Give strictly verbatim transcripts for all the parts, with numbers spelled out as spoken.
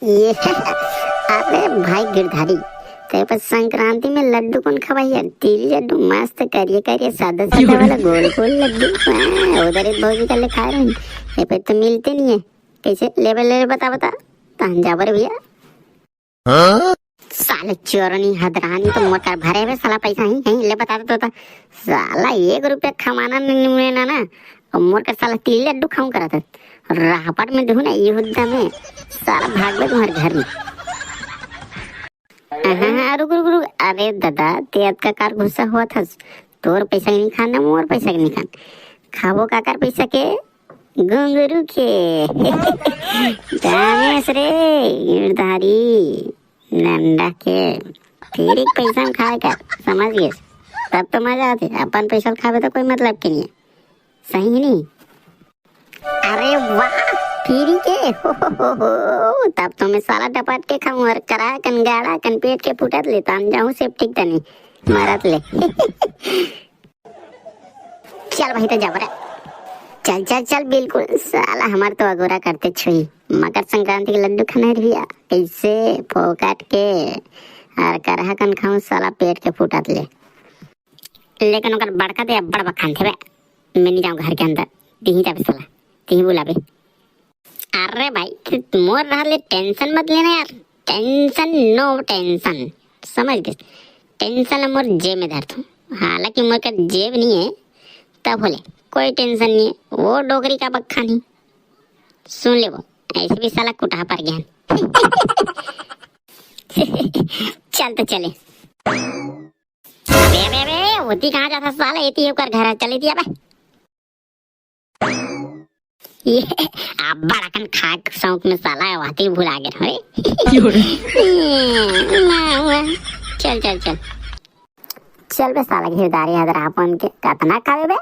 ये अरे भाई गिरधारी, तेरे पर संक्रांति में लड्डू कौन खवाई यार? तिल लड्डू मस्त करिए करिए, सादा सादा वाला गोल गोल लड्डू। हाँ, उधर एक भौजी का ले खा रहे हैं। ये पे तो मिलते नहीं है। कैसे लेबे ले बता बता। तहन जाबर भैया। हाँ? साले चोरनी हदरानी तो मोर कर भरे बे साला पैसा ही, ही ले बता तो, तो। साला एक रुपया कमाना नहीं मिले ना ना। और मोर कर साला तिल लड्डू खाऊं करा था। रापट में देखू ना ये हुद्दा में। साला भाग बे तुम्हारे घर में। हाँ, हाँ, हाँ, रुक, रुक, रुक। अरे दादा, ते अतका कार गुस्सा हुआ था। तोर पैसा के नहीं खान ना, मोर पैसा के नहीं खान। खाबो काकर पैसा के? घुंगरू के। दानेश रे, गिरधारी, नंडा के। तेरे पैसा में खाए का, समझ गए? तब तो मजा आते, अपन पैसा खाबे तो कोई मतलब के नहीं है। सही है नहीं? अरे वाह, फ्री के। हो, हो, हो, हो, तब तो मैं साला डपट के खाऊं और करा कन गाड़ा कन पेट के फुटत ले, तान जाऊं सेप्टिक तनी मरत ले। चल भाई तो जबरा। चल, चल, चल, बिल्कुल। साला हमार तो अगोरा करते छुई। मकर संक्रांति के लड्डू खाना है भैया। कैसे फोकट के और करहा कन खाऊं साला पेट के फुटत ले। लेकिन ओकर बड़का दे अब्बड़ बखान थे बे। मैं नहीं जाऊं घर के अंदर। तिही जाबे साला। तिही बुलाबे। अरे भाई, तू मोर रहले टेंशन मत लेना यार। टेंशन, नो टेंशन। समझ गए? टेंशन ला मोर जेब में धरथूं। हालांकि मोर कर जेब नहीं है, तब होले कोई टेंशन नहीं है। वो डोकरी का बखान ही। सुन ले वो, ऐसे भी साला कुटाहा पर गया। चल तो चले। अबे, अबे, अबे, होती कहाँ जाता साला? एती ओकर घर है, चल एती अबे। ये अब्बड़ अकन खाक शौक में साला वाती भुला गए रे। क्यों रे? चल, चल, चल। चल बे साला गिरधारी हदरा अपन के कतना खाबे बे?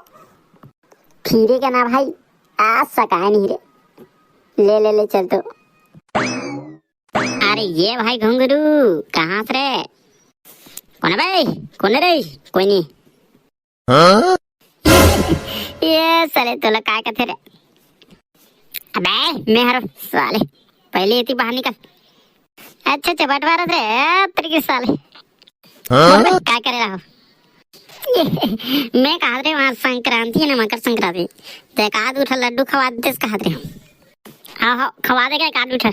फिरे के ना भाई, आज सकाय नहीं रे। ले, ले, ले चल तो। अरे ये भाई घुंगरू, कहाँ से रे? कौन है भाई? कौन है रे? कोई नहीं। हाँ? ये साले तोला काय कथे रे? अबे मैं हर साले, पहले एती बाहर निकल। अच्छा अच्छा बंटवारा रे, ए, तेरे के साले। हाँ? बोल बे, काय करे रहो? मैं कहा रे वहाँ संक्रांति है ना, मकर संक्रांति, तो एक आध उठा लड्डू खवा देते कहा रे। हाँ हाँ खवा देगा एक आध उठा।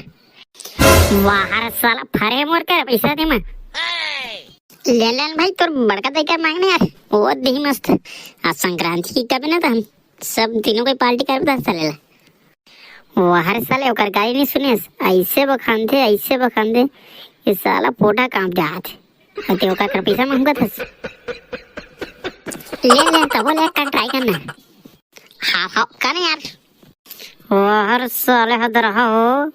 वाह रे साला फरे मोर कर पैसा दे मैं। ले लेन भाई, तोर बड़का दाई कर मांगने यार, वो दही मस्त। आज संक्रांति की कभी ना तो हम सब तीनों को पार्टी कर बता साले ला। वाह रे साले, ओकर गाली नहीं सुनेस, ऐसे बखान थे, ऐसे बखान थे, ये साला पोटा कांप जात। अते ओकर कर पैसा मांगत हस। ले ले, तबो ले, एक ट्राई करना। हाँ हाँ, कर यार। वाह रे साले, हद रहा हो।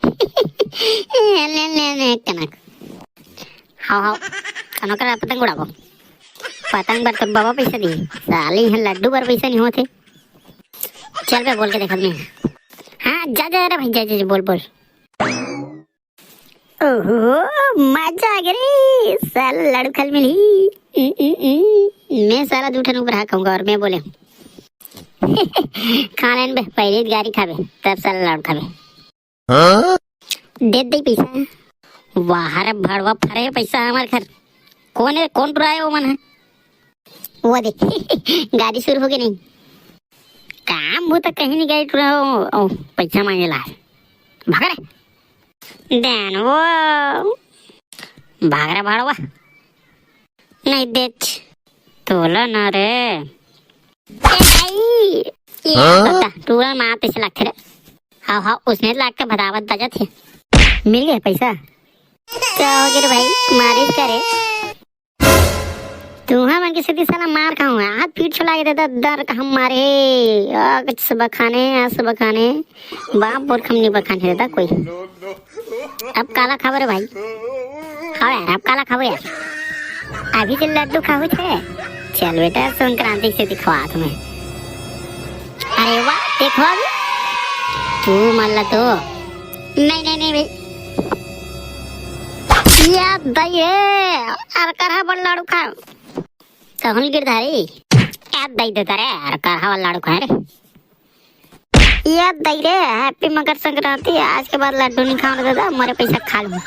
ले, ले, ले, कनक। हाव, हाव, कनक ला पतंग उड़ाबो। पतंग बर तो बाबा पैसा दी। साले इहाँ लड्डू बर पैसा नहीं होते। चल बे, बोल के देखा मैं। हाँ, जा, जा रे भाई, जा, जा, जा, बोल, बोल। ओहो, मजा आ गया रे। साला लड्डू खा ले मिली। उम, उम, उम। मैं साला दू ठन ऊपर हाकूंगा और मैं बोले हूँ। खा लेन बे, पहले गाड़ी खाबे, तब साला लड्डू खाबे। हाँ? दे दे पैसा। वाह रे भड़वा, फरे पैसा हमार घर। कौन है, कौन टुराए वो मन है? वो दे। गाड़ी शुरू हो गई नहीं? काम वो तो कहीं नहीं गए टुरा, ओ, ओ, पैसा मांगे ला। भाग रे। देन वो। भाग रे भड़वा। नहीं देच। तोला ना रे। ए भाई, ये हाँ? बता, टूरा मार तैसे लगथे रे। हाव, हाव, उसने लाग के भदावत बजत हे। मिल गए पैसा? का हो गए रे भाई, मारिस करे? तुहा मन के सेती साला मार खाऊं, हाथ पीठ छोला के देता दर हम मारे। आ, कुछ बखाने, आ, बखाने। बाप बोर खमनी बखाने देता कोई। अब काला खाबो रे भाई? खाओ यार, अब काला खाबो यार? अभी तो लड्डू खाबो छे। चल बेटा, संक्रांति के सेती खवात हूँ मैं। अरे वाह, देखो अभी। तू मल्ला तो। नहीं, नहीं, नहीं भाई। या दई रे, अरकरहा बड़ लाड़ू खा। तहुल गिरधारी। या दई देता रे, अरकरहा वाला लाड़ू खा रे। ये दई रे, हैप्पी मकर संक्रांति। आज के बाद लड्डू नहीं खाओ ना दादा, हमारे पैसा खा लूँ।